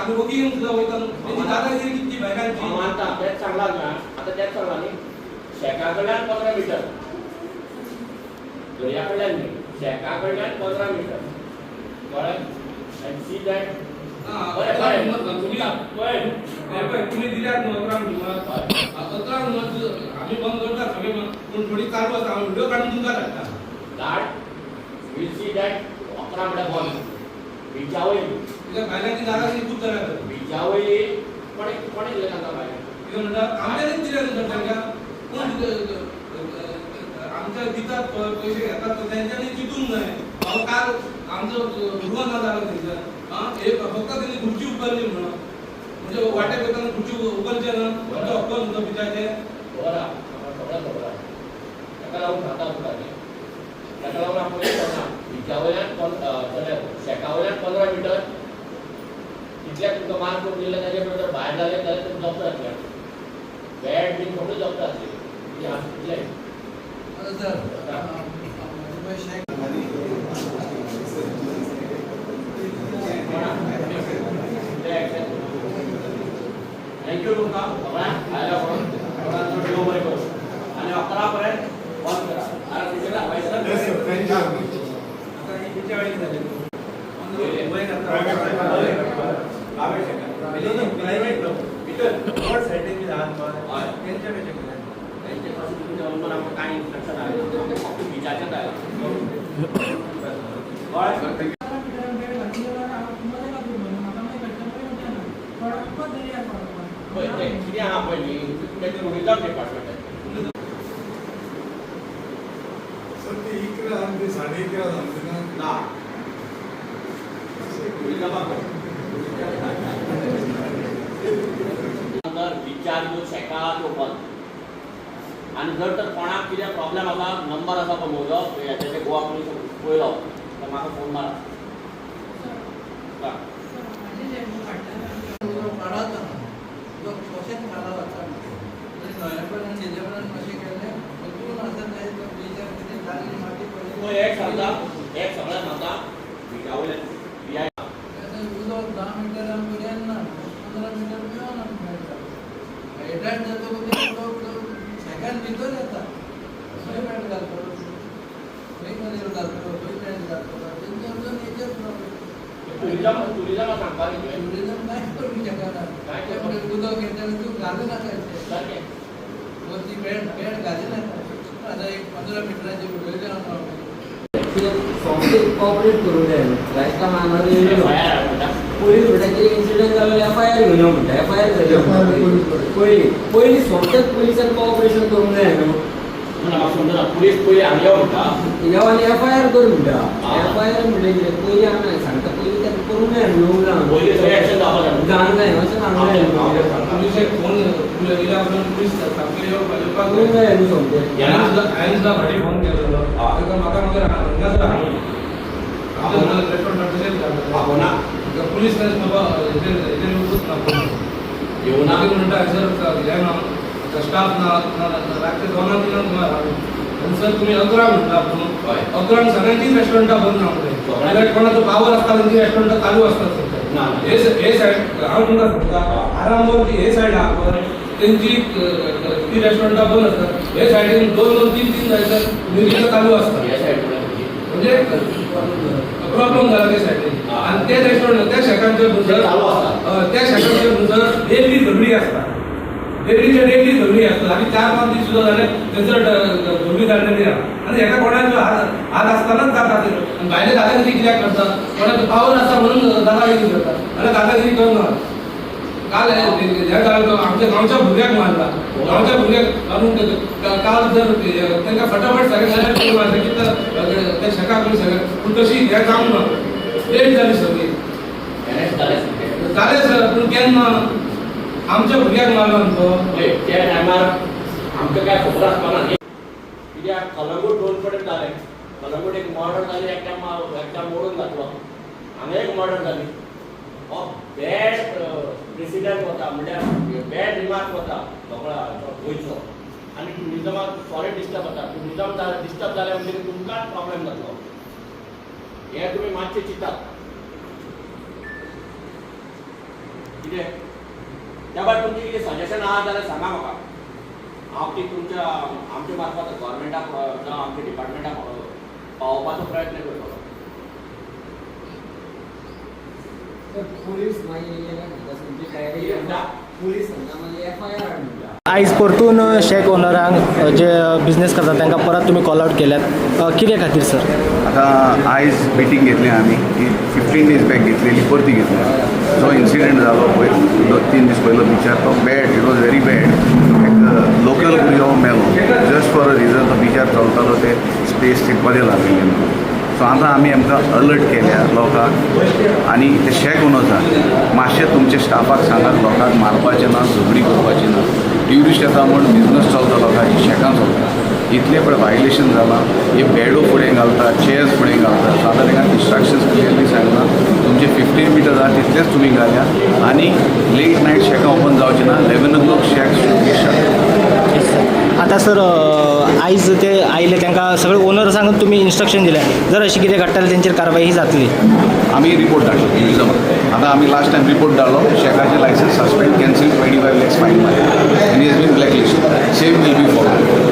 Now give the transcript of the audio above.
आमी वोकिंग सुद्दां वयता न्हू. तेंची दादागिरी कितली बायलांची. हांव मानता, तेंच सांगलां न्हू हांवें. आतां तेंच सांगलां न्ही, शेका कडल्यान 15 मिटर, दर्या कडल्यान न्ही, शेका कडल्यान 15 मिटर, कळ्ळें? And see that. बरें बरें. तुम्ही पळय. हे पळय, तुमी दिल्यात न्हू 11 सुमार. 11 सुमार आमी बंद करता सगळे बंद, पूण थोडी चालू आसा. हांव व्हिडिओ काडून तुमकां धाडटा. धाड. वील सी that 11 म्हळ्यार बंद बिचा वयली. कित्याक बायलांची दादागिरी खूब जाल्या. बिचा वयली कोणे कोणे दिलें तांकां भायर? कितें म्हणटा, आमच्यांनीच दिल्या न्हू सर तांकां. कोण आमच्या दितात पळय, पयशे घेतात पळय, तेंच्यांनी चिंतूंक जाय. बाबा, काल आमचो गुरव ना जालो थंयसर. आं, एक फक्त तेणी खुर्ची उखल्ली म्हणून. म्हणजे वाटेक वयतना खुर्ची उखलचे ना? आमचो हक्क न्हू तो बिचाचे? खबर आहा म्हाका, सगळें खबर आहा. ताका लागून खाता तुका तें. ताका लागून हांव पयलीं करना, बिचा वयल्यान, शेका वयल्यान 15 मिटर तितल्याक तुमकां मार्क करून दिले. ताजे जर भायर जाले जाल्यार तुमकां जप्त जातले, बॅट बीन सगळें जप्त जातलें. कितें आसा तितलें. सर, म्हजे पयशे. Thank you तुमकां सगळ्यांक आयल्या म्हणून. सगळ्यांचो देव बरें करूं आनी 11 पर्यंत बंद करा. आरे. Yes, sir. Thank you. आता ही बिचा वयली जाली. पयलें. प्रायव्हेट भितर. रोड सायडीन बी आहात. हय. तेंच्या कशें केलें? तेंचे कशें तुमच्या अनुमान आमकां कांय इन्स्ट्रक्शन आयलें, तें फक्त बिचाचेच आयलां, कळ्ळें? पळय, तें कितें आहा पळय न्ही, तें टुरिजम डिपार्टमेंट. सर, ते 11 आणि ते 11:30 सांगते ना. ना, टुरिजमाक जर बिचार त्यो शेका त्यो बंद. आनी जर तर कोणाक कितें प्रॉब्लेम आसा, नंबर आसा पळय म्हजो हेचे, गोवा पुलीस पयलो, तर म्हाका फोन मारा. सांग. काडात ना, उदक कशेंच खाला वचना. न्हंये तेजे पर्यंत अशें केलें, वचून आसा ते बिचार कितें जाली माती पडली. पळय, एक सांगता, एक सगळ्यांक सांगता, बिचा वयल्यान बी I आतां उदक 10 मिटरां पर्यंत ना, 15 मिटर मेळना मेळटा. हेडार जातकूच तें उदक सेकंड भितर येता. खंय बेट घालतलो, खंय मदेर घालतलो, खंय बेट घालतलो, तेंचो आमचो नेचर प्रॉब्लेम. टुरिजमा सांगपा न्ही तुवें. टुरिजम कांय करूंक शकना. काय? ते म्हणटा, उदक येता, तूं घालूं नाका. सारकें. वरती बेड बेड घाली नाका. आतां एक 15 मिटराचे उडयलें हांव. सोमतें कॉपरेट करूंक जाय. लास्ट टायम हांगा येयलो. एफआयआर म्हणटा. पोलीस म्हणटा, कितें इन्सिडंट जालो, एफआयआर घेवन यो म्हणटा. एफआयआर जाली. FIR. पयली पयली सोमतेच पोलिसान कॉपरेशन करूंक जाय न्हू. ना, म्हाका समजना, पुलीस पयलीं हांगा यो म्हणटा? यो आनी एफआयआर कर म्हणटा. आं. एफआयआर म्हणटा कितें? पयलीं आमी सांगता, पयलीं ताका करूंक जाय न्हू, येवंक जाय. पयलीं थंय एक्शन जावपा जाय. जावंक जाय अशें सांगलें न्हू. पुलिशेक फोन येयल्या उपरांत पुलीस सामके येवपाक करूंक जाय न्हू सोमतें. हांवें सुद्दां फाटीं फोन केलेलो. ताका म्हाका मागीर हांगासर हाडून रेस्टॉरंटार तशेंच जालें. पावना. पुलीस बाबा हेजेर हेजेर येवपूच ना फोन. येवना. मागीर म्हणटा, सर, हें ना, स्टाफ ना ना, रातचे 2 3 सुमार हाडून. आनी सर, तुमी 11 म्हणटा न्हू? हय. 11 सगळ्यांचीच रेस्टॉरंटां बंद ना म्हणटा. जाल्यार कोणाचो पावर आसता, तेंची रेस्टॉरंटां चालू आसतात. ना. हे हे सायड हांव तुमकां सांगता, आरांबोल हे सायड आहा पळय, तेंची ती रेस्टॉरंटां बंद आसतात. हे सायडीन दोन दोन तीन तीन जायसर म्युझिकां चालू आसतात. ह्या सायड म्हळ्यार? म्हणजे प्रॉब्लेम जाला ते सायडीन. आनी ते रेस्टॉरंट त्या शेकांच्या ते चालू आसतात. त्या शेकांच्या भितर डेली झगडी आसता, डेलीच्या डेली झगडी आसता. आनी 4-5 दीस सुद्दां जाले, थंयसर झगडी जाल्लेली आहा. आनी हेका कोणाचो हात हात आसतानाच जाता ते. आनी भायले दादागिरी कित्याक करता? कोणाचो पावर आसा म्हणून दादागिरी करता. आनी दादागिरी करना. काल हे जालें, आमच्या गांवच्या भुरग्याक मारला. गांवच्या भुरग्याक मारून काल जर तांकां फटाफट सगळें जाल्यार मारलें कितें त्या शेकाक बीन सगळें. पूण तशी हें जावंक ना, लेट जाली सगळी. अरेस्ट जाले सगळे. जालें सर, पूण केन्ना आमच्या भुरग्याक मारला न्हू तो. पळय, त्या टायमार आमकां काय खबर आसपा ना. कित्याक कलंगूट दोन कडेन जालें. कलंगूट एक मर्डर जाली, एकट्या एकट्या मोडून घातलो. हांगा एक मर्डर जाली. हो बॅड प्रेसिडेंट वता, म्हणल्यार बॅड रिमार्क वता सगळ्या गोंयचो आनी टुरिजमाक सॉलिड डिस्टर्ब जाता. टुरिजम डिस्टर्ब जालें म्हणटकीर तुमकांच प्रॉब्लेम जातलो. हें तुमी मातशें चिंतात. कितें त्या भायर तुमचें कितें सजेशन आहा जाल्यार सांगा म्हाका. हांव ती तुमच्या आमच्या मार्फत गव्हर्मेंटाक जावं आमच्या डिपार्टमेंटाक पावोवपाचो प्रयत्न करतलो. सर, पुलीस मागीर येयले म्हणटा तुमची डायरी, पुलीस सांगता मागीर एफआयआर म्हणटा. आयज परतून शॅक ओनरांक जे बिझनेस करतात तांकां परत तुमी कॉल आवट केल्यात, कित्या खातीर सर? आतां आयज मिटींग घेतली आमी. ही 15 डेज बॅक घेतलेली, परती घेतली. जो इन्सिडंट जालो पळय 2-3 दीस पयलो बिचार, तो bad, it was very bad. एक लोकल भुरगो मेलो जस्ट फॉर अ रिजन तो बिचार चलतालो, ते स्पेस ती बरें लागलेली म्हणून. सो आतां आमी आमकां अलर्ट केल्या लोकांक आनी ते शॅक ओनर्सांक, मातशें तुमच्या स्टाफाक सांगात, लोकांक मारपाचें ना, झगडी करपाची ना. ट्युरिस्ट येता म्हण बिजनस चलता, लोकांची शॅकां चलता. इतलें पळय वायलेशन जालां. हे बेडो फुडें घालता, चेयर्स फुडें घालता. सो आतां तांकां इन्स्ट्रक्शन्स क्लियरली सांगलां, तुमचे 15 मिटर आहा तितलेच तुमी घालया आनी लेट नायट शॅकां ओपन जावचें ना. 11 o'clock shack should be shut. Yes sir. आतां सर, आयज ते आयले तांकां सगळे ओनर्सांक तुमी इन्स्ट्रक्शन दिल्या, जर अशें कितें घडटा जाल्यार तेंचेर कारवाई ही जातली? आमी रिपोर्ट धाडलो टुरिजमाक. आतां आमी लास्ट टायम रिपोर्ट धाडलो, शॅकाचे licence suspend, cancel, 25 lakhs fine मारले आनी has been blacklist. Same will be follow.